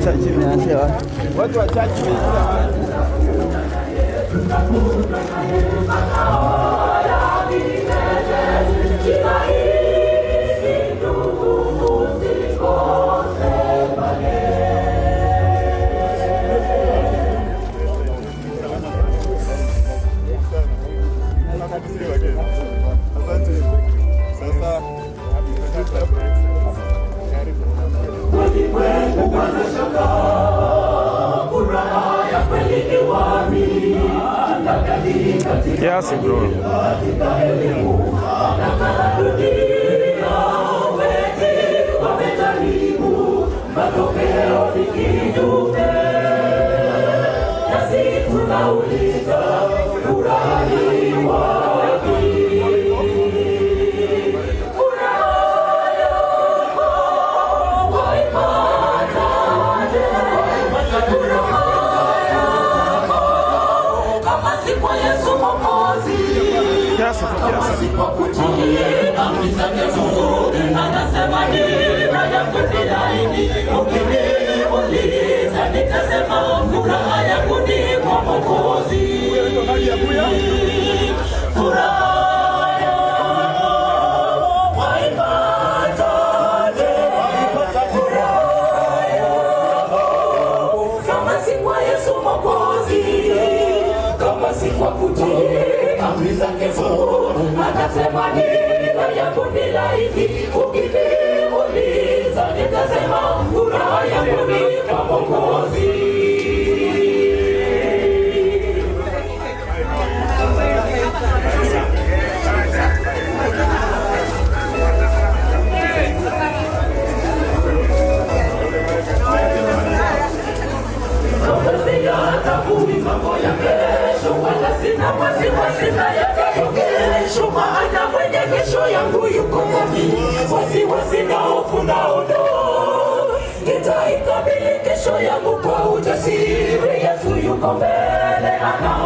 Church imeanzia wapi? Watu wa church imeanzia wapi? Kiasi, bro. Kiasi tu, kiasi. Anasema nira yangu ni laini, ukiniuliza nitasema furaha yangu ni kwa Mwokozi. Furaha yako waipataje? Furaha yako kama si kwa Yesu Mwokozi, kama si kwa kutii amri zake Mungu, anasema nira yangu ni laini, ukiniuliza nitasema furaha yangu ni kwa Mwokozi. Siyatambui mambo ya kesho, wala sina wasiwasi na yatakayo kesho, maana mwenye kesho yangu yuko nami. Wasiwasi na hofu naondoa, nitaikabili kesho yangu kwa ujasiri. Yesu yuko mbele, ana